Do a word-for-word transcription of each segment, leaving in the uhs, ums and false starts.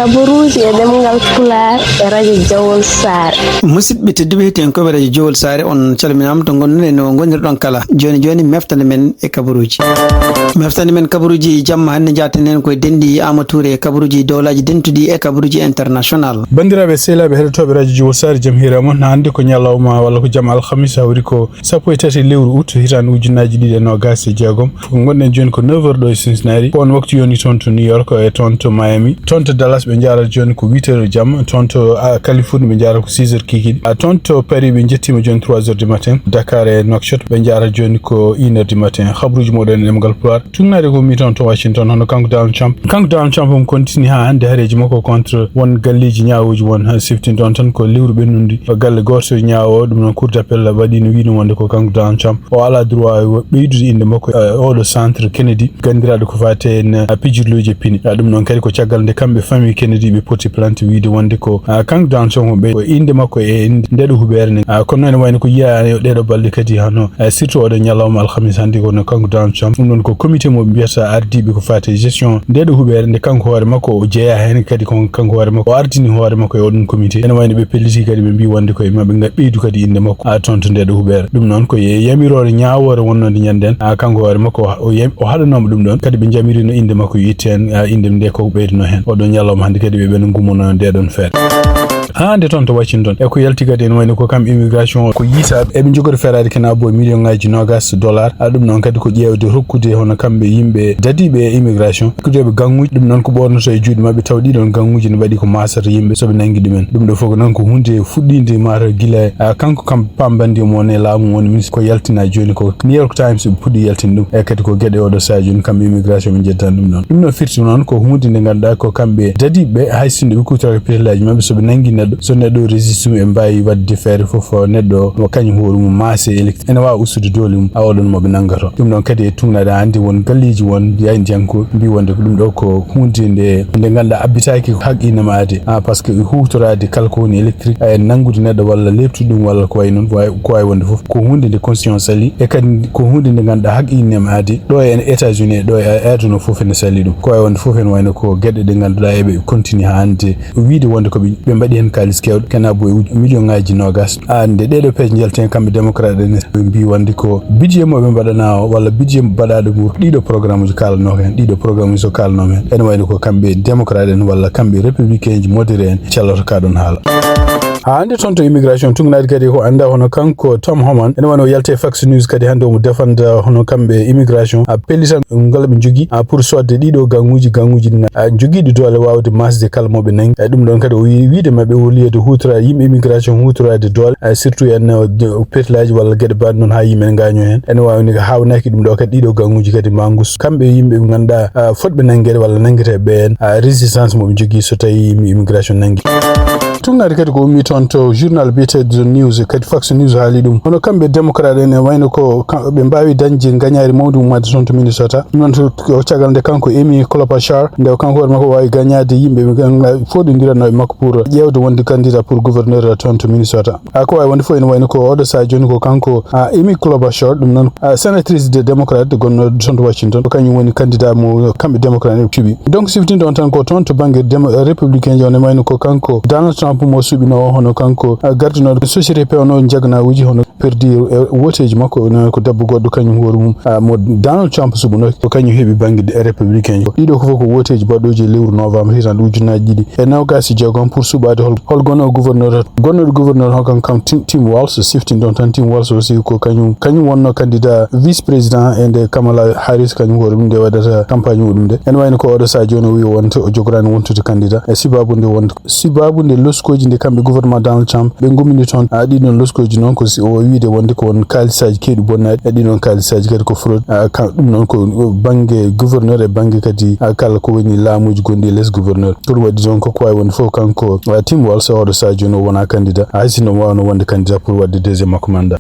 Kabaruuji e ɗemngal Pulaar e radio Jowol Saare. Musidɓe tedduɓe, heɗiyankoɓe radio Jowol Saare, on calminaama to ngonɗon e no ngonirɗon kala. Jooni jooni, meftande men e kabaruuji. Meftande men kabaruuji jamma hannde, njaaten heen koye denɗi Aama Tuure e kabaruuji dowlaaji dentuɗi e kabaruuji international. Banndiraaɓe sehilaaɓe heɗotooɓe radio Jowol Saare, jam hiira mon. Hannde ko ñalawma walla ko jam alhamis, hawri ko sappo e tati lewru août, hitaande ujunnaji ɗiɗi e noogas e jeegom. Ko ngonɗen jooni ko neuf heures ɗo e Cincinnati. Ko on waktu yoni toon to New York e toon to Miami. Toon to Dallas ɓe njaarata jooni ko huit heures jamma. Toon to, ah, Californie ɓe njaarata ko six heures kiikiiɗe. Ah, toon to Paris ɓe njettiima jooni trois heures du matin. Dakar e Nouakchott ɓe njaarata jooni ko une heure du matin. Habruuji moɗon e ɗemngal Pulaar. Tuugnaade ko mi toon to Washington, hono kanko Donald Trump. Kanko Donald Trump omo kontini haa hannde hareeji makko contre won galleeji ñaawooji won. Haa siftinɗon tan ko lewru ɓennundi. Galle gooto ñaawoowo, ɗum noon Cour d'appel waɗi no wiino wonde ko kanko Donald Trump. O alaa droit o ɓeydude innde makko e oɗo centre Kennedy, ganndiraaɗo ko faati e, eh, pijirlooji e pine. Ah, ɗum noon kadi ko caggal nde kamɓe famille Kennedy ɓe porti plainte wiyde wonde ko, ah, kanko Donald Trump o ɓeydi ko innde makko e nde ɗo huɓeere nde. Ah, kono noon ene wayno ko yiyaa e ɗeeɗo balɗe kadi hano, ah, surtout oɗo ñalawma alhamis hannde ko no kanko Donald Trump. Ɗum noon ko comité mo ɓe mbiyata ardiiɓe ko faati e gestion nde ɗo huɓeere nde kanko hoore makko o jeyaa heen kadi ko kanko hoore makko o ardini hoore makko e oɗon comité. Ene wayno ɓe pelliti kadi ɓe mbii wonde ko e maɓɓe nga ɓeydu kadi innde makko, a, toon to nde ɗo huɓeere. Ɗum noon ko e yamiroore ñaawoore wonnode ñande en, a, kanko hoore makko o, o yam-, o haɗanooma ɗum ɗoon. Kadi ɓe njamirino innde makko yo itte heen, a, innde nde ko ɓeyduno heen. Oɗo ñalawma hannde kadi ɓe ɓen ngummono nde ɗoon feere. Haa nde toon to Washington. E ko yalti kadi ene wayno ko kam immigration ko yiita eɓe njogori feeraade kena boy million ngaji noogas dollar. A, ɗum noon kadi ko ƴeewde rokkude hono kamɓe yimɓe dadiiɓe e immigration, rokkudeɓe ganguuji. Ɗum noon ko ɓoornoto e juuɗe maɓɓe taw ɗiɗon ganguuji ne mbaɗi ko maasata yimɓe soɓe nangi ɗumen. Ɗum ɗo fof ko noon ko huunde fuɗɗiinde mata gila, a, kanko kam pambandi mo woni e laamu woni ministre ko yaltina jooni ko New York Times ɓe puɗɗi yaltinde ɗum. E kadi ko geɗe oɗo sahaa jooni kamɓe immigration ɓe njeddani ɗum ɗon. Ɗum ɗon firti noon ko huunde nde ngannduɗaa ko kamɓe dadiiɓe hay sinno ɓe kuutoraka pitellaaji maɓɓe so ɓe nangi neɗɗo, so neɗɗo résiste mum ɓe mbaawi waɗde feere fof neɗɗo mo kañum hoore mum maase électrique ene waawa ustude doole mum a oɗon mo ɓe nanngato. Ɗum ɗon kadi e tuugnaade anndi won galleeji won yaydiyanko mbi wonde ko ɗum ɗo ko huunde nde, nde ngannduɗaa abbitaaki ko haq innama aade. Ah, parce que huutoraade kala ko woni électrique, a, e nanngude neɗɗo walla leeptude ɗum walla ko wayi noon, ko wawi, ko wawi wonde fof ko huunde nde constitution sali, e kadi ko huunde nde ngannduɗaa haq innama aade ɗo e États-Unis e ɗo e aduna fof ene sali ɗum. Ko wawi wonde fof ene wayno ko geɗe ɗe ngannduɗaa eɓe continue haa hannde wiide wonde ko ɓe, ɓe mbaɗi heen kaalis keewɗo kena boy uji million ngaji noogas. A, nde ɗeɗo peeje njalten kamɓe démocrate en ɓe mbi wonde ko budget mo ɓe mbaɗana o walla budget baɗaɗo mo ɗiɗo programme uji kaalanooka heen, ɗiɗo programme uji so kaalanoma heen ene wayno ko kamɓe démocrate en walla kamɓe républicain ji modéré en calloto ka ɗon haala. Haa hannde toon to immigration tuugnaade kadi ko annda hono kanko Tom Homan ene wano yalte Fox News kadi hannde omo defanda hono kamɓe immigration a pellital ngal ɓe njogii a pour sodde ɗiɗo ganguuji, ganguuji na, a, jogiiɗi doole waawde maasde kala mo ɓe nangi. A, ɗum ɗon kadi o wi-, wiide maɓɓe au lieu de huutoraade yimɓe immigration huutoraade doole, a, surtout en, o, de, o, petlaaji walla geɗe mbaɗe noon haa yimɓe ne ngaañoo heen. Ene waawi ne haawnaaki ɗum ɗo kadi ɗiɗo ganguuji kadi ma ngus. Kamɓe yimɓe ɓe ngannduɗaa, a, fotɓe nanngeede walla nanngetee ɓeen, a, résistance mo ɓe njogii so tawii yimɓe immigration nanngi. Tuugnaade kadi ko ummii toon to journal biyeteeɗo The News, kadi Fox News haali ɗum. Hono kamɓe démocrate en, e wayno ko ka-, ɓe mbaawi dañde ngañaari mawndi ummaade toon to Minnesota. Ɗum noon to, ko caggal nde kanko Amy Klobuchar, nde kanko hoore makko waawi gañaade yimɓe ɓe gan-, foɗondiranno e makko pour ƴeewde wonde candidat pour gouverneur toon to Minnesota. A, ko waawi wonde fof ene wayno ko oɗo sahaa jooni ko kanko, a, Amy Klobuchar, ɗum noon, a, sénatrice de démocrate gonnooɗo toon to Washington, ko kañum woni candidat mo kamɓe démocrate en cuɓi. Donc, siftinɗon tan ko toon to bannge demo-, républicain ji, on e wayno ko kanko Donald Trump mo suɓinoowo, hono kanko, a, gardinooɗo société pewnooɗo njaganawuuji, hono perdi e wooteeji makko, no ko debbo goɗɗo kañum hoore mum, a, mo Donald Trump suɓunoo, ko kañum heɓi bannge de-, républicain ji. Ɗiɗo ko fof ko wooteeji baɗɗooji e lewru novembre hitaande ujunnaaji ɗiɗi e noogaas e jeegom pour suɓaade hol, hol gonnoo gouverneur. Gonnooɗo gouverneur o kam, kam Tim, Tim Walz, siftinɗon tan Tim Walz aussi ko kañum, kañum wonnoo candidat vice président e nde Kamala Harris kañum hoore mum nde waɗata campagne muɗum nde. Ene wayno ko oɗo sahaa jooni o wi o wonta, o jogoraani wontude candidat. E sibaabu nde wonta, sibaabu nde loskooji nde kamɓe gouvernement Donald Trump ɓe ngummini toon. A, ɗiɗon loskooji noon ko si o wiide wonde ko won kaalisaaji keewɗi bonnaaɗi. E ɗiɗon kaalisaaji kadi ko fraude. A, ka, ɗum noon ko bannge gouverneur e bannge kadi, a, kala ko woni laamuuji gonɗi e les gouverneur. Ko ɗum waɗi toon ko, ko waawi wonde fof kanko, a, Tim Walz oɗo sahaa jooni o wonaa candidat. Hay sinno o waawno wonde candidat pour waɗde deuxième makko mandat.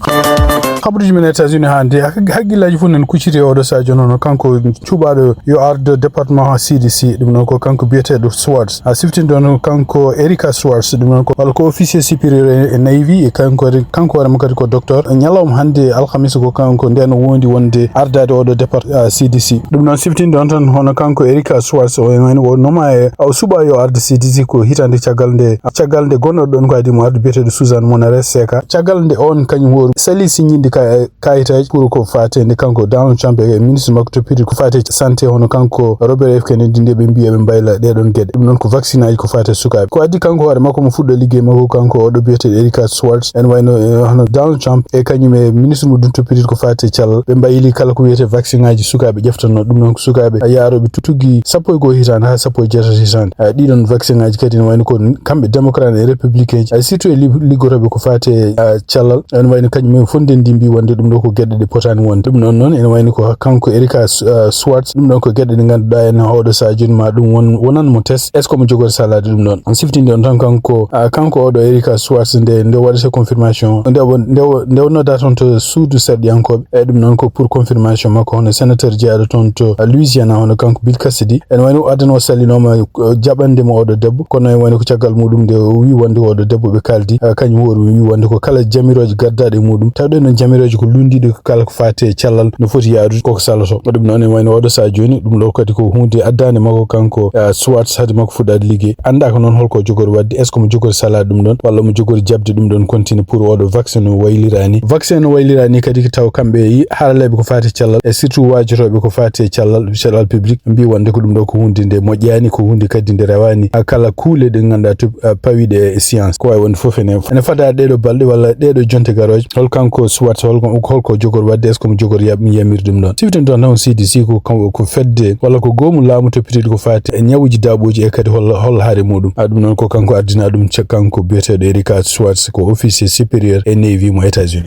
Habaruuji men États-Unis hannde, hak-, hakkillaaji fof nan kucciti e oɗo sadio noon, kanko cuɓaaɗo yo ardo département C D C, ɗum noon ko kanko biyeteeɗo Swartz. A siftin ɗoon kanko Erika Swartz, ɗum noon ko, walla ko officier supérieur e, e Navy, e kanko, kanko hoore makko kadi ko docteur. Ñalawma hannde alhamis ko kanko ndeen o wondi wonde ardaade oɗo départ, ah, C D C. Ɗum noon siftin ɗoon tan hono kanko Erika Swartz o en wayno o noma e, o suɓa yo arde C D C ko hitaande caggal nde, caggal nde gonnoɗo ɗoon ko adi mo arde biyeteeɗo Suzanne Monare Seka. Caggal nde on kañum hoore sali signinde ka, kayitaaji pour ko faate nde kanko Donald Trump e ministre makko toppitoo ko faate santé, hono kanko Robert F Kennedy, nde ɓe mbiya ɓe mbayla ɗee ɗoon geɗe. Ɗum noon ko vaccin aji ko faate sukaaɓe. Ko addi kanko hoore makko mo fuɗɗo liggey makko, kanko oɗo biyeteeɗo Erika Swartz, en wayno, eh, hono Donald Trump e kañum e ministre mo ɗum toppitoo ko faate cellal, ɓe mbayli kala ko wiyetee vaccin aji sukaaɓe ƴeftanoo. Ɗum noon ko sukaaɓe yaarooɓe tu-, tuggi sappo e goo hitaande haa sappo e jeetati hitaande. Ah, ɗiɗon vaccin aji kadi ne wayno ko kamɓe démocrate e républicain ji, ah, surtout e li-, liggotooɓe ko faate, ah, cellal, en wayno kañum en fof ndenndi mbi wonde ɗum ɗo ko geɗe ɗe potaani wonde. Ɗum ɗoon noon ene wayno ko kanko Erika Su-, ah, Swartz, ɗum ɗoon ko geɗe ɗe ngannduɗaa en oɗo sadio jooni ma ɗum won, wonan mo test, est ce que mo jogori salaade ɗum ɗoon. On siftinde on tan kanko, ah, kanko oɗo Erika Swartz nde, nde waɗata confirmation, nde o, nde o, nde o nodda toon to suudu sarɗiyankooɓe. E ɗum noon ko pour confirmation makko, hono sénateur jeyaaɗo toon to, ah, Louisiana, hono kanko Bill Cassidy. Ene wayno o addano o salinooma, eh, jaɓande mo oɗo debbo, kono ene wayno ko caggal muɗum nde o wi wonde oɗo debbo ɓe kaldi, eh, kañum hoore mum wi wonde ko kala jamirooje gaddaaɗe e muɗum, taw ɗen noon jamirooje ko lunndiiɗe ko kala ko faati e cellal no foti yaarude koko saloto. Ɗum noon ene wayno oɗo sahaa jooni, ɗum ɗo kadi ko huunde addaande makko kanko, eh, Swartz, hade makko fuɗɗaade liggey. Anndaa ko noon holko o jogori waɗde, est ce que mo jogori salaade ɗum ɗon, walla mo jogori jaɓde ɗum ɗon continue pour oɗo vaccin no waylira ni. Vaccin no waylira ni kadi ko taw kamɓe e haralleeɓe ko faati e cellal, e surtout waajotooɓe ko faati e cellal, cellal public, mbi wonde ko ɗum ɗo ko huunde nde moƴƴaani, ko huunde kadi nde rewaani, a kala kuule ɗe ngannduɗaa to, a, pawiiɗe e science. Ko wawi wonde fof ene, ene fada ɗeɗo balɗe walla ɗeɗo jonte garooje. Hol kanko Swartz, hol, holko jogori waɗde, est ce que mo jogori yam-, yamirde ɗum ɗon? Siften ɗon tan C D C ko, ko, ko fedde walla ko goomu laamu toppitiiɗo ko faati e ñawuji daaɓooji e kadi hol, hol haare muɗum. A, ɗum noon ko kanko ardina ɗum, ce-, kanko biyeteeɗo Erika Swartz, ko officier supérieur e Navy mo États-Unis.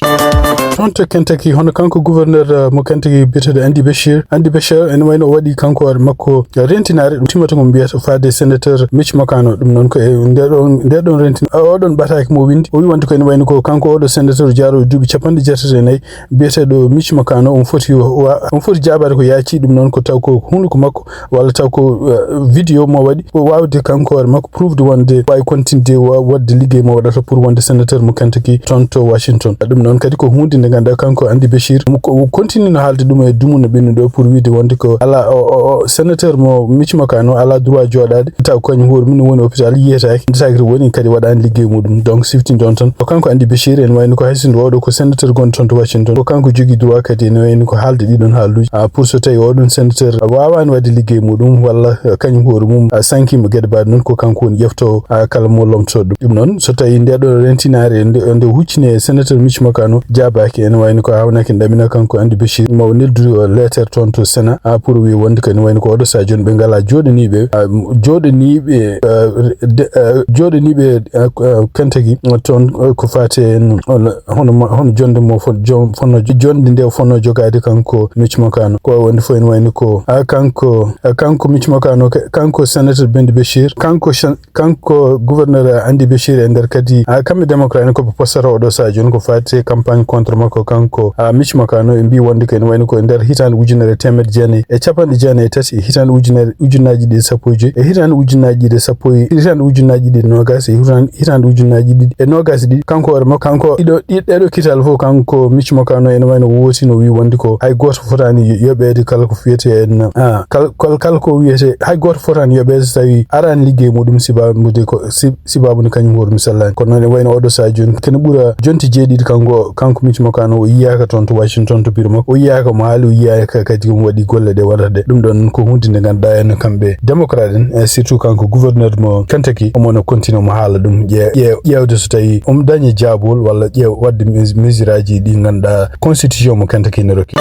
Toon to Kentucky, hono kanko gouverneur, eh, mo Kentucky biyeteeɗo Andy Beshear. Andy Beshear ene wayno o waɗi kanko hoore makko rentinaare, ɗum timmata ko mbiyata faade sénateur Mitch McConnell. Ɗum noon ko e nde ɗon, nde ɗon rentin-, o-, oɗon ɓataake mo windi. O wi wonde ko ene wayno ko kanko oɗo sénateur jaaroowo duuɓi capanɗe jeetati e nayi, biyeteeɗo Mitch McConnell, on foti wa-, on foti jaabaade ko yaaci. Ɗum noon ko taw ko hunduko makko walla taw ko, eh, vidéo mo waɗi, o waawde kanko hoore makko prouve de wonde waawi continude wa-, waɗde liggey mo waɗata pour wonde sénateur mo Kentucky toon to Washington. Ɗum noon kadi ko huunde nde ngannduɗaa kanko Andy Beshear, mo ko, o continue no haalde ɗum e dumunna ɓennuɗo pour wiide wonde ko alaa o, o, o sénateur mo Mitch McConnell alaa droit jooɗaade, taw ko kañum hoore mum woni hôpital yiyetaake, ndetaake to woni kadi waɗaani liggey muɗum. Donc siftinde on tan ko kanko Andy Beshear, en wayno ko hay sinno oɗo ko sénateur gonɗo toon to Washington, ko kanko jogii droit kadi ene wayno ko haalde ɗiɗon haaluuji, a, pour so tawi oɗon sénateur waawaani waɗde liggey muɗum walla, eh, kañum hoore mum, a, sankiima geɗe mbaɗe noon, ko kanko woni ƴeftoowo, a, kala mo lomtotoo ɗum. Ɗum noon so tawi nde ɗo rentinaare nde, nde huccine sénateur Mitch McConnell jaabaaki, ene wayno ko haawnaki ɗamina kanko Andy Beshear, ma o neldu, eh, letter toon to Sénat, a, pour wi wonde ko ene wayno ko oɗo sahaa jooni ɓe ngalaa jooɗaniiɓe, a, jooɗaniiɓe, eh, de, eh, jooɗaniiɓe, eh, ko, eh, Kentucky toon, eh, ko faati e hono, hono ma-, hono jonde mo fon-, jon-, fonno, jonde nde o fonno jogaade kanko Mitch McConnell. Ko wonde fof ene wayno ko, a, kanko, a, kanko Mitch McConnell, ka-, kanko sénateur Andy Beshear, kanko sen-, kanko gouverneur Andy Beshear e nder kadi, a, kamɓe démocrate en ko ɓe postata oɗo sahaa jooni ko faati e campagne contre makko kanko, a, Mitch McConnell. Ɓe mbi wonde ko ene wayno ko e nder hitaande ujunere e teemedde jeenayi e capanɗe jeenayi e tati, e hitaande ujunere, ujunnaaji ɗiɗi sappo e joy, e hitaande ujunnaaji ɗiɗi sappo e, hitaande ujunnaaji ɗiɗi noogaas, e hitaande, hitaande ujunnaaji ɗiɗi e noogaas e ɗiɗi. Kanko hoore makko, kanko ɗiɗo, ɗi-, ɗeɗo kital fof, kanko Mitch McConnell ene wayno wootino, wi wonde ko hay gooto fotaani yo-, yoɓeede kala ko fiyete en, a, kal-, kal-, kala ko wiyete, hay gooto fotaani yoɓeede so tawi araani liggey muɗum, sibabude ko, si-, sibabude kañum hoore mum sellaani. Kono noon ene wayno oɗo sahaa jooni kene ɓura jonte jeeɗiɗi kanko, kanko Mitch McConnell o yiyaaka toon to Washington to bureau makko. O yiyaaka mo haali, o yiyaaka kadi mo waɗi golle ɗe waɗata ɗe. Ɗum ɗon ko huunde nde ngannduɗaa en kamɓe démocrate en, e surtout kanko gouverneur mo Kentucky, omo no continue mo haala ɗum, ƴe-, ƴe-, ƴeewde so tawi omo daña jaabol walla ƴeew waɗde mes-, mesure aji ɗi ngannduɗaa constitution mo Kentucky ne rokki.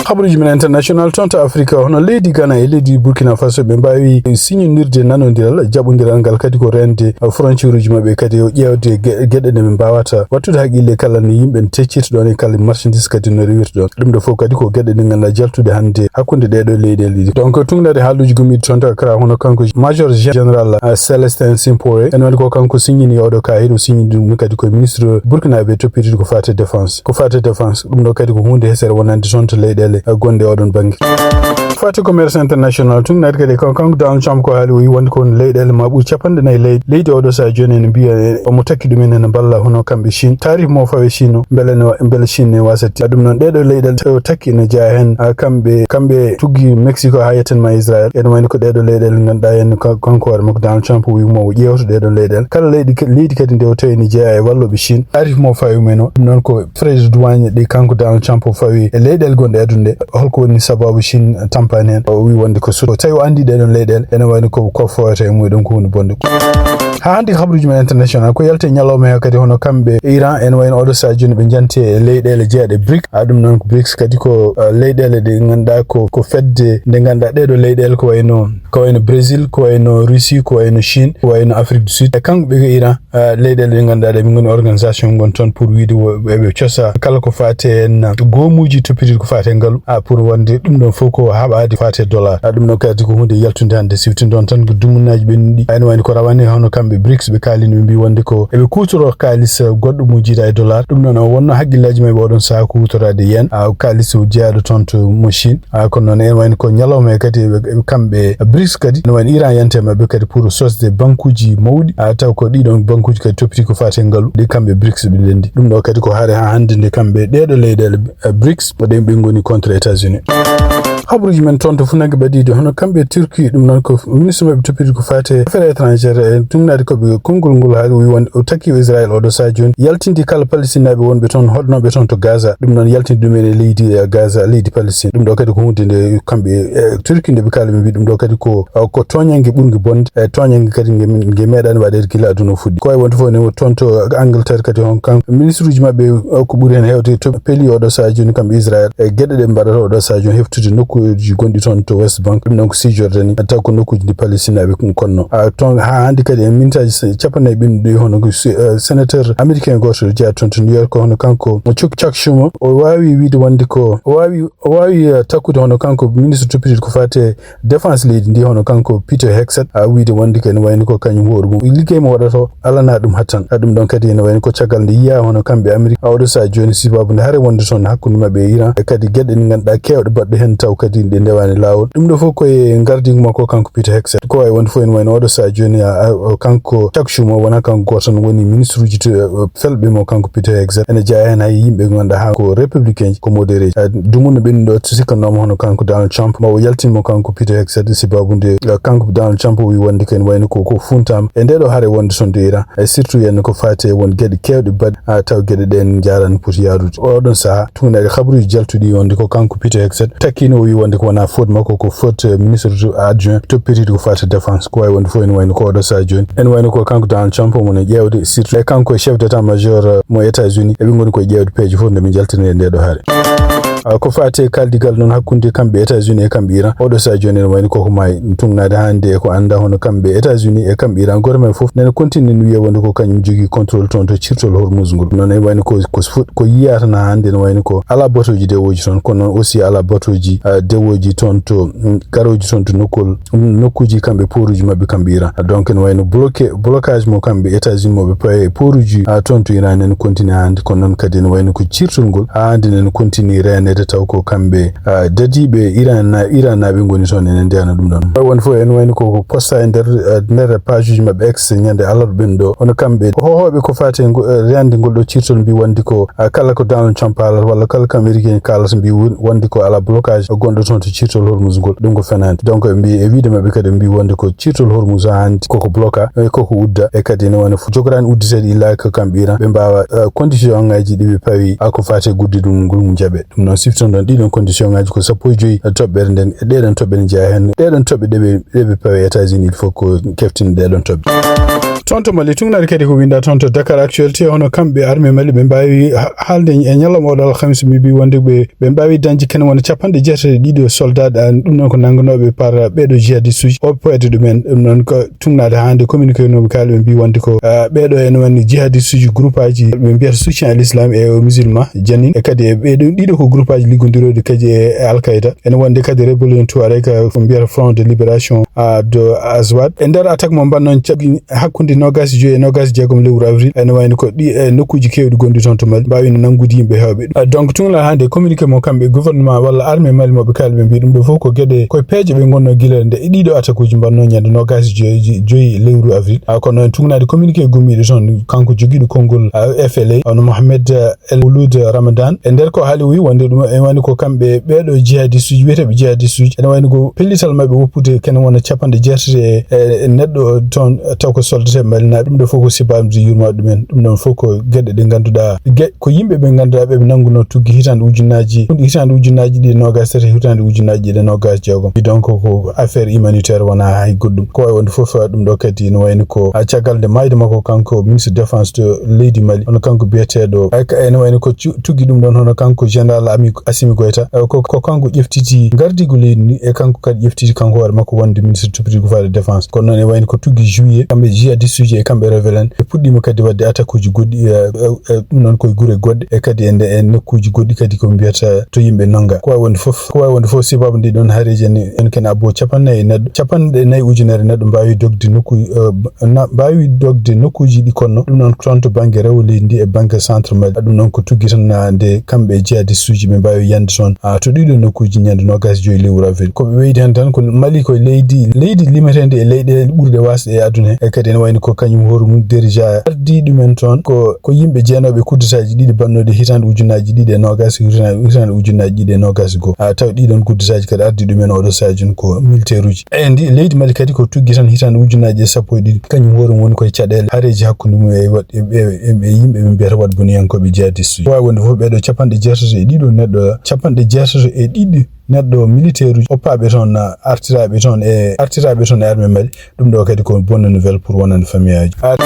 Habaruuji men international toon to Afrique, hono leydi Ghana e leydi Burkina Faso ɓe mbaawi signondirde nanondiral, jaɓondiral ngal kadi ko reende, uh, frontière uji maɓɓe, kadi o ƴeewde ge-, geɗe ɗe ɓe mbaawata wattude haqqille kala no yimɓe no teccirta ɗoon e kala marchandise kadi no rewirta ɗoon. Ɗum ɗo fof kadi ko geɗe ɗe ngannduɗaa jaltude hannde hakkunde ɗee ɗoo leyɗeele ɗiɗi. Donc tuŋnaade haaluuji gummiiɗi toon to Accra, hono kanko Major Général, uh, Célestin Simpore, en woni ko kanko signini oɗo kaayir, o signini ɗum kadi ko ministre burkinabé toppitiiɗo ko faati e défense. ko fate défense. Ɗum ɗo kadi ko huunde hesere wonande toon to leyɗeele, eh, gonɗe oɗon bannge. Fate commerce international tun naati kadi kan-, kanko Donald Trump ko haali, o wi wonde ko won leyɗeele ma ɓuri capanɗe nayi ley-, leydi oɗo saha jooni ene mbiya, eh, omo takki ɗumen ene mballa hono kamɓe Chine. Taarif mo fawe Chine o, mbele ne wa-, mbele Chine ne wasa ti-, ɗum noon ɗeɗo leyɗeele o takki ene jeya heen, ah, kamɓe, kamɓe tuggi Mexico haa yetten ma Israël. Ene wayno ko ɗeɗo leyɗeele ngannduɗaa heen ka-, kanko hoore makko Donald Trump o wi mo o ƴeewta ɗeɗo leyɗeele. Kala leydi ka-, leydi kadi nde o tawi ene jeya e walloɓe Chine. Taarif mo fawe mumen o, ɗum noon ko frais de douane ɗi kanko Donald Trump o fawi e leyɗeele gonɗe e aduna nde. Holko woni sababu Chine tampani heen? O wi wonde ko so tawi o anndi ɗeɗon leyɗeele, ene wayno ko, ko fowata e mumen, ɗum ko huunde bonde. Haa hannde ko habaruuji men international, ko yalti e ñalawma he kadi hono kamɓe Iran, ene wayno oɗo saha jooni ɓe njanti e leyɗeele jeeɗe brics. Ha ɗum noon ko brics kadi ko, eh, leyɗeele ɗe ngannduɗaa ko, ko fedde nde ngannduɗaa ɗeɗo leyɗeele ko wayno, ko wayno Brésil, ko wayno Russie, ko wayno Chine, ko wayno Afrique du Sud. E kamɓe ko Iran, ah, leyɗeele ɗe ngannduɗaa ɗe ɓe ngoni organisation ngon toon pour wiide wo-, eɓe cosa kala ko faati heen goomuuji toppitiiɗi ko faati e ngalu, ah, pour wonde ɗum ɗon fof ko haɓaade faati e dollar. Ah, ɗum ɗon kadi ko huunde yaltunde hannde, siwtinde on tan ko dumunnaaji ɓennuɗi. Ene wayno ko rawane hono kamɓe brics ɓe kaalino, ɓe mbi wonde ko eɓe kuutoroo kaalis, ah, goɗɗo mo jiidaa e dollar. Ɗum noon o wonno hakkillaaji maɓɓe oɗon saha ko huutoraade yen, ah, kaalis o jeyaaɗo toon to mo Chine. Ah, kono noon ene wayno ko ñalawma he kadi eɓe, eɓe kamɓe brics kadi, ene wayno Iran yante maɓɓe kadi pour sosde bankuuji mawɗi, ah, taw ko ɗiɗon bankuuji kadi toppiti ko faati e ngalu, ɗi kamɓe brics ɓe ndenndi. Ɗum ɗo kadi ko hare haa hannde nde kamɓe ɗeɗo leyɗeele, eh, brics, ɗen ɓe ngoni contre États-Unis. Habaruuji men toon to funnangue ɓadiiɗo, hono kamɓe Turquie, ɗum noon ko ministre maɓɓe toppiti ko faati e affaires étrangères, e tumnaade ko ɓe konngol ngol haali, o wi wonde o takki o Israël oɗo saha jooni, yaltinde kala Palestine naaɓe wonɓe toon, hoɗnooɓe toon to Gaza. Ɗum noon yaltinde ɗumen e leydi, eh, Gaza, leydi Palestine. Ɗum ɗo kadi ko huunde nde kamɓe, eh, Turquie nde ɓe kaali, ɓe mbi ɗum ɗo kadi ko, eh, ko tooñannge ɓurnge bonde, e tooñannge kadi nge, nge meeɗaani waɗeede gila aduna o fuɗɗi. Ko wayi wonde fof ne, toon to Angleterre kadi hon kan ministre uji maɓɓe, eh, ko ɓuri heen heewde to peli oɗo saha jooni kamɓe Israël e geɗe ɗe mbaɗata oɗo saha jooni heftude nokkuuji gonɗi toon to West Bank. Ɗum ɗon ko Cisjordanie, taw ko nokkuuji ɗi Palestine aɓe konno. Ah, toon haa hannde kadi e mintaaji se-, cappannayi ɓennuɗi hono ko se-, eh, sénateur américain gooto jeyaa toon to New York, hono kanko Chuck, Chuck Schumer, o waawi wiide wonde ko, o waawi, o waawi, eh, takkude hono kanko ministre toppitiiɗo ko faati e défense leydi ndi, hono kanko Peter Hegseth, a wiide wonde ko ene wayno ko kañum hoore mum liggey mo waɗata o alana ɗum hattan. A ɗum ɗon kadi ene wayno ko caggal nde yiya hono kamɓe Amérique, a oɗo saha jooni sibabu nde hare wonde toon hakkunde maɓɓe e Iran, e kadi geɗe ɗe ngannduɗaa keewɗe baɗɗe heen taw kadi ɗe ndewaani laawol. Ɗum ɗo fof ko e ngardiigu makko kanko Peter Hegseth. Ko wayi wonde fof ene wayno oɗo saha jooni, a, a, o kanko Chuck Schumer wona kanko gooto tan woni ministre uji to, eh, felɓe mo kanko Peter Hegseth. Ene jeyaa heen hay yimɓe ɓe ngannduɗaa haa ko républicain ji, ko modéré ji. Eh, dumunna ɓennuɗo sikkannooma hono kanko Donald Trump, ma o yaltin mo kanko Peter Hegseth, sibabu nde, eh, kanko Donald Trump o wi wonde ko ene wayno ko, ko funtaama e nde ɗo hare wonde toon to Iran. E surtout yen ko faati e won geɗe keewɗe baɗɗe, ah, taw geɗe ɗeen njaaraani poti yaarude. Oɗon saha, tuunaade habaruuji jaltuɗi wonde ko kanko Peter Hegseth takkino, o wi wonde ko wona faute makko, ko faute, eh, ministre adjoint toppitiiɗo ko faati défense. Ko wayi wonde fof ene wayno ko oɗo saha jooni. Ene wayno ko kanko Donald Trump omo no ƴeewde, surtout e kanko e chef d'état-major, eh, mo États-Unis. Eɓe ngoni koye ƴeewde peeje fof nde ɓe njaltinira e nde ɗo hare. Ah, ko faati e kaldigal noon hakkunde kamɓe États-Unis e kamɓe Iran. Oɗo saha jooni ene wayno koko maayi tuunaade hannde e ko annda hono kamɓe États-Unis e kamɓe Iran. Gooto men fof nene continue no wiya wonde ko kañum jogii contrôle toon to cirtol Hormuz ngol. Noon ene wayno ko, ko fu-, ko yiya tan haa hannde ene wayno ko alaa batoji dewooji toon, kono noon aussi alaa batoji, ah, dewooji toon to, mm, garooji toon to nokkol, mm, nokkuuji kamɓe pooruji maɓɓe kamɓe Iran. Donc ene wayno bloqué, blocage mo kamɓe États-Unis mo ɓe pawi e pooruji, ah, toon to Iran ene continue haa hannde, kono noon kadi ene wayno ko cirtol ngol haa hannde ene continue reeneede taw ko kamɓe, ah, dadiiɓe Iran na-, Iran naaɓe ngoni toon ene ndeyana ɗum ɗon. Won fof ene wayno ko, ko posta e nder, ah, nder page uji maɓɓe X ñande alarba ɓen ɗo. Hono kamɓe ko hohooɓe ko faati e ngo-, eh, reende ngol ɗo cirtol mbi wonde ko, ah, kala ko Donald Trump haalata walla kala ko Américain kaalata mbi won-, wonde ko alaa blocage gonɗo toon to cirtol Hormuz ngol. Ɗum ko fenaande. Donc ɓe mbi e wiide maɓɓe kadi ɓe mbi wonde ko cirtol Hormuz haa hannde koko bloqué, eh, koko udda, e kadi ene wayno fof jogoraani udditeede illa ko kamɓe Iran ɓe mbaawa, eh, condition ngaji ɗi ɓe pawi, ah, ko faati e guddiɗum ngol mum jaɓe. Ɗum noon sifton ɗon ɗiɗon condition ngaji ko sappo e joyi toɓɓere nden, e ɗeɗon toɓɓe ne jeyaa heen, ɗeɗon toɓɓe ɗe ɓe, ɗe ɓe pawi États-Unis, il faut ko keftin ɗeɗon toɓɓe. Toon to Mali, tuunaade kadi ko winda toon to Dakar Actualité, hono kamɓe armée Mali ɓe mbaawi ha-, haalde e ñalawma oɗo alhamis, mi mbi wonde ɓe, ɓe mbaawi dañde kene wona capanɗe jeetati e ɗiɗo soldat, ah, ɗum noon ko nannganooɓe par ɓeɗo jihadiste uji, o poyde ɗumen. Ɗum noon ko tuunaade haa hannde communiqué no ɓe kaali, ɓe mbi wonde ko, ah, ɓeɗo ene woni jihadiste uji groupe aji ɓe mbiyata soutien à l'islam et aux musulmans, Janin, e kadi e ɓeɗo ɗiɗo ko groupe aji liggondirooɗi kadi e, e Al Qaeda. Ene wonde kadi rébellion Touareg, ah, ko mbiyata Front de Libération, ah, de Azawad. E nder attaque mo mbannoon caɓi hakkunde noogas e joyi e noogas e jeegom lewru avril, ene wayno ko ɗi e nokkuuji keewɗi gonɗi toon to Mali, mbaawino nanngude yimɓe heewɓe. Ah, donc, tun alaa hannde communiqué mo kamɓe gouvernement walla armée Mali mo ɓe kaali, ɓe mbii ɗum ɗo fof ko geɗe, koye peeje ɓe ngonnoo gila nde e ɗiɗo attaque uji mbaɗnoo ñande noogas e joyi, joyi lewru avril. Ah, kono en tugnaade communiqué gummiiɗo toon, kanko jogiiɗo konngol, ah, F L A, hono Mohamed, ah, El Wulud Ramadan. E nder ko haali o wi wonde ɗum en wayno ko kamɓe ɓeeɗo jihadiste uji, wiyeteeɓe jihadiste uji, ene wayno ko pellital maɓɓe woppude kene wona capanɗe jeetati e, e, e neɗɗo toon, taw ko soldateeɓe malinaaɓe. Ɗum ɗo fof ko sibaamde yurmaade ɗumen. Ɗum ɗon fof ko geɗe ɗe ngannduɗaa, ge-, ko yimɓe ɓe ngannduɗaa ɓe ɓe nanngunoo tuggi hitaande ujunnaaji, hitaande ujunnaaji ɗiɗi e noogas tati, hitaande ujunnaaji ɗiɗi e noogas e jeegom. Donc ko affaire humanitaire, wonaa hay goɗɗum. Ko wayi wonde fof, ɗum ɗo kadi no wayno ko, ah, caggal nde maayde makko kanko ministre défense to leydi Mali, hono kanko biyeteeɗo, ay, ka-, ene wayno ko cu-, tuggi ɗum ɗon hono kanko général Ami-, Assimi Goïta, eh, ko, ko kanko ƴeftiti gardiigu leydi ndi, e kanko kadi ƴeftiti kanko hoore makko wonde ministre tuppitirgu faade défense. Kono noon e wayno ko tuggi juillet, kamɓe jihadiste uji e kamɓe rebelle en, ɓe puɗɗiima kadi waɗde attaque uji goɗɗi, eh, eh, eh, ɗum noon koye gure goɗɗe, e kadi e nde, e nokkuuji goɗɗi kadi ko mbiyata to yimɓe nannga. Ko wayi wonde fof, ko wayi wonde fof, sibabu ndi ɗon haareeji en, en ken abbo capanɗe nayi e neɗɗo, capanɗe nayi ujunere neɗɗo mbaawi dogde nokku, eh, na-, mbaawi dogde nokkuuji ɗi konno. Ɗum noon toon to bannge rewo leydi ndi e bannge centre Mali. Ɗum noon ko tuggi tan, ah, nde kamɓe jihadiste uji ɓe mbaawi yande toon, ah, to ɗiɗo nokkuuji ñande noogas e joyi lewru avril. Ko ɓe ɓeydi heen tan ko Mali ko leydi, leydi limeteende e leyɗe ɓurɗe waasde e aduna he. E kadi ene wayno ko kañum hoore mum déjà ardii ɗumen toon ko, ko yimɓe jeenooɓe kuddetaaji ɗiɗi baɗnooɗi hitaande ujunnaaji ɗiɗi e noogas, hitaande, hitaande ujunnaaji ɗiɗi e noogas e goo. Ah, taw ɗii ɗoon kuddetaaji kadi ardii ɗumen oɗo sahaa jooni ko militaire uji. E ndi leydi Mali kadi ko tuggi tan hitaande ujunnaaji e sappo e ɗiɗi, kañum hoore mum woni koye caɗeele haareeji hakkunde mum e waɗ-, e, e, e, e yimɓe ɓe mbiyata waɗboniyankooɓe jihadiste uji. Waawi wonde fof ɓeeɗo capanɗe jeetati e ɗiɗo neɗɗo, capanɗe jeetati e ɗiɗi neɗɗo militaire uji oppaaɓe toon, artiraaɓe toon e, artiraaɓe toon e armée Mali. Ɗum ɗo kadi ko bonne nouvelle pour wonande famiyaaji. Ah,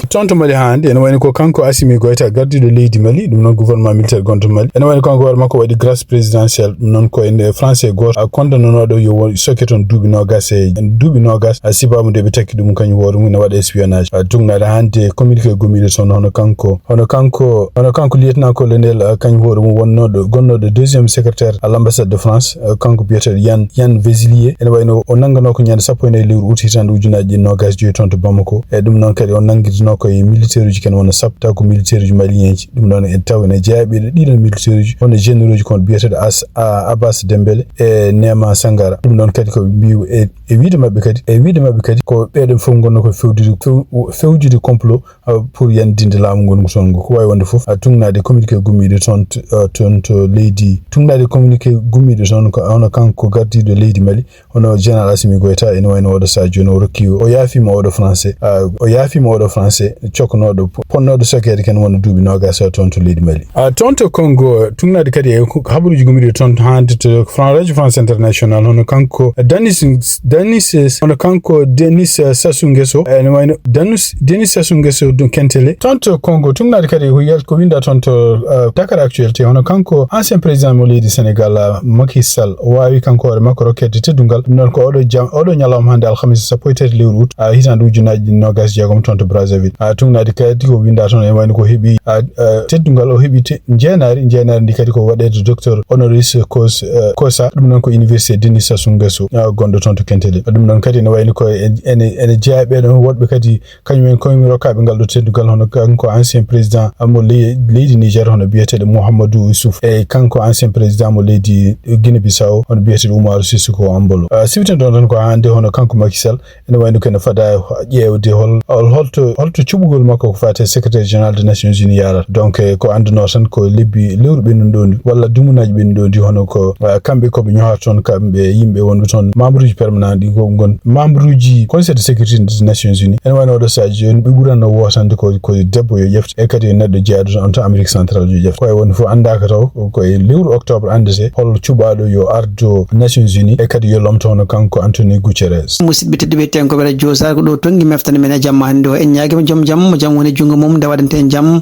toon to Mali haa hannde, ene wayno ko kanko Assimi Goïta, gardiiɗo leydi Mali, ɗum noon gouvernement militaire gonɗo Mali. Ene wayno kanko hoore makko waɗi grâce présidentielle, ɗum noon ko e français gooto, ah, kondananooɗo yo wo-, sokke toon duuɓi noogas e, duuɓi noogas, ah, sibabu nde ɓe takki ɗum kañum hoore mum ne waɗa espionnage. Ah, tugnaade hannde communiqué gommiiɗo toon hono kanko, hono kanko, hono kanko lieutenant-colonel, ah, kañum hoore mum wonnooɗo, gonnooɗo deuxième secrétaire à l'ambassade de France, ah, kanko biyeteeɗo Yann, Yann Vezelier. Ene wayno o nannganoo ko ñande sappo e nayi lewru août hitaande ujunnaaji ɗiɗi noogas e joyi toon to Bamako. E ɗum noon kadi o nanngitinoo ko e militaire uji ken wona sappo, taw ko militaire uji malienji. Ɗum noon en taw ene jeyaa ɓeeɗo ɗiɗon militaire uji, hono généraux uji kon biyeteeɗo As-, a-, Abbas Dembélé e Nema Sangara. Ɗum noon kadi ko ɓe mbii e, e wiide maɓɓe kadi, e wiide maɓɓe kadi ko ɓeeɗon fof ngonno ko fewjude, few-, fewjude complot, ah, pour yandinde laamu ngongu toon ngu. Ko wayi wonde fof, ah, tugnaade communiqué gummiiɗo toon t-, ah, toon to leydi, tugnaade communiqué gummiiɗo toon ko hono kanko gardiiɗo leydi Mali, hono Général Assimi Goïta, ene wayno oɗo sahaa jooni o rokki, o yaafiima oɗo français, ah, o yaafiima oɗo français coknooɗo, po-, ponnooɗo sokkeede ken wona duuɓi noogas o toon to leydi Mali. Ah, toon to Congo, tugnaade kadi e ko-, habaruuji gommiiɗi toon hannde to Fran-, Radio France International, hono kanko Danis, Danis, hono kanko Denis Sassou Nguesso, ene wayno Danus, Denis Sassou Nguesso ɗum Kentele. Toon to Congo, tugnaade kadi ko yal-, ko winda toon to, ah, Dakar Actualité, hono kanko ancien président mo leydi Sénégal, ah, Macky Sall, o waawi kanko hoore makko rokkeede teddungal. Ɗum noon ko oɗo jam-, oɗo ñalawma hannde alhamisa sappo e tati lewru août, ah, hitaande ujunnaaji ɗiɗi noogas e jeegom toon to Brazzaville. Ah, tugnaade kadi ko winda toon ene wayno ko heɓi, ah, ah, teddungal o heɓi te-, njeenaari, njeenaari ndi kadi ko waɗeede docteur honoris causa, eh, causa, ɗum noon ko Université Denis Sassou Nguesso, ah, gonɗo toon to Kentele. Ɗum noon kadi ene wayno ko en-, ene, ene jeyaa ɓeeɗon woɗɓe kadi kañum en koye rokkaaɓe ngal ɗo teddungal, hono kanko ancien président mo ley-, leydi Niger, hono biyeteeɗo Mouhamadou Issouf, e kanko ancien président mo leydi Guinée Bissau, hono biyeteeɗo Umaru Sissoco Embalo. Ah, siwten ɗon tan ko hannde hono kanko Macky Sall, ene wayno kene fada ƴeewde hol, hol, holto, holto cuɓugol makko ko faati e secrétaire général des Nations Unies yarata. Donc, eh, ko annduno tan ko lebbi, lewru ɓennuɗo ndi, walla dumunaaji ɓennuɗo ndi, hono ko, ah, kamɓe ko ɓe ñohata toon, kamɓe yimɓe wonɓe toon, membre uji permanent ɗi ko ngon, membre uji Conseil de sécurité des Nations Unies. Ene wayno oɗo sahaa jooni ɓe ɓuranno wootande ko, ko debbo yo ƴefte, e kadi yo neɗɗo jeyaaɗo toon to Amérique centrale yo ƴefte. Ko e wonde fof anndaaka taw, ko e lewru octobre anndete hol cuɓaaɗo yo ardo Nations Unies, e kadi yo lomto hono kanko Antonio Guterres. Musidɓe tedduɓe, tenkooɓe radio Sar, ko ɗo tonngi mefta men e jamma hannde o. En ñaagiima joom jam, mo jam woni junngo mum, nde waɗante en jam.